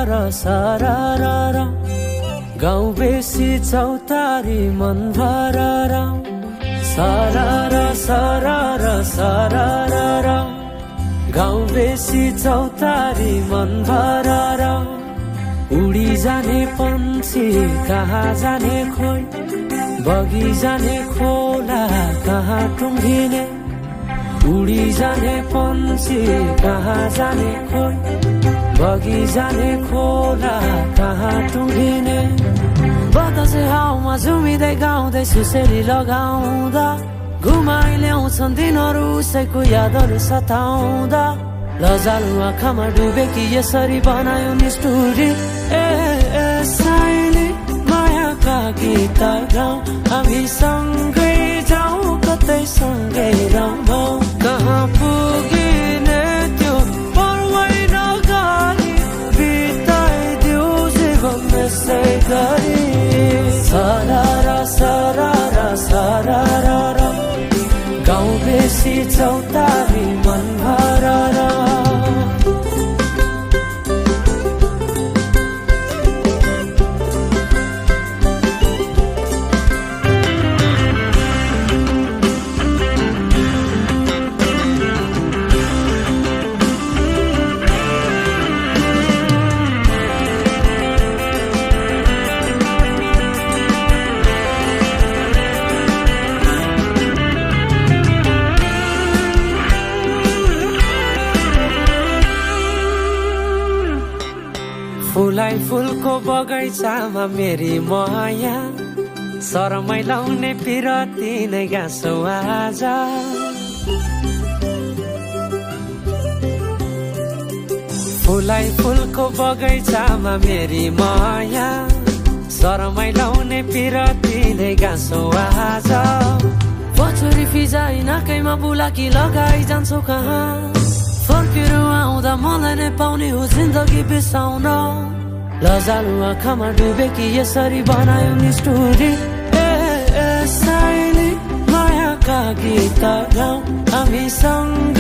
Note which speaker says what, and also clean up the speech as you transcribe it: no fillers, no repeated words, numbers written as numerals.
Speaker 1: सरर गाउँ बेसी चौतारी मन भरर सरर सरर सरर गाउँ बेसी चौतारी मन भरर उडी जाने पन्छी कहाँ जाने खोइ बगी जाने खोला कहाँ टुङ्गिने उडी जाने पन्छी कहाँ जाने खोइ बगी जाने खोला कहाँ टुङ्गिने बतासे हाउमा झुमिँदै गाउँदै सुसेरी लगाउँदा घुमाइ ल्याउँछन् दिनहरू उसैको यादहरू सताउँदा लजालु आँखामा डुबेकी यसरी बनायो निष्ठुरी ए साइली मायाका गीत गाउँ हामी सँगै जाउँ कतै सँगै रमाउँ कहाँ पुगिने त्यो पर्वै नगरी बिताइदिउ जीवन यसै गरी सरर सरर सरर गाउँ बेसी चौतारी मन भरर फुलाई फुलको बगैँचामा मेरी माया शरमै लाउने पिरती नै गाँसौ आज फुलाई फुलको बगैँचामा मेरी माया शरमै लाउने पिरती नै गाँसौ आज पछुरी फिजाइ नाकैमा बुलाकी लगाइ जान्छौ कहाँ फर्केर आउँदा मलाई नै पाउने हो जिन्दगी बिसाउन लजालु आँखामा डुबेकी यसरी बनायो निष्ठुरी ए साइली मायाका गीत गाउँ हामी सँग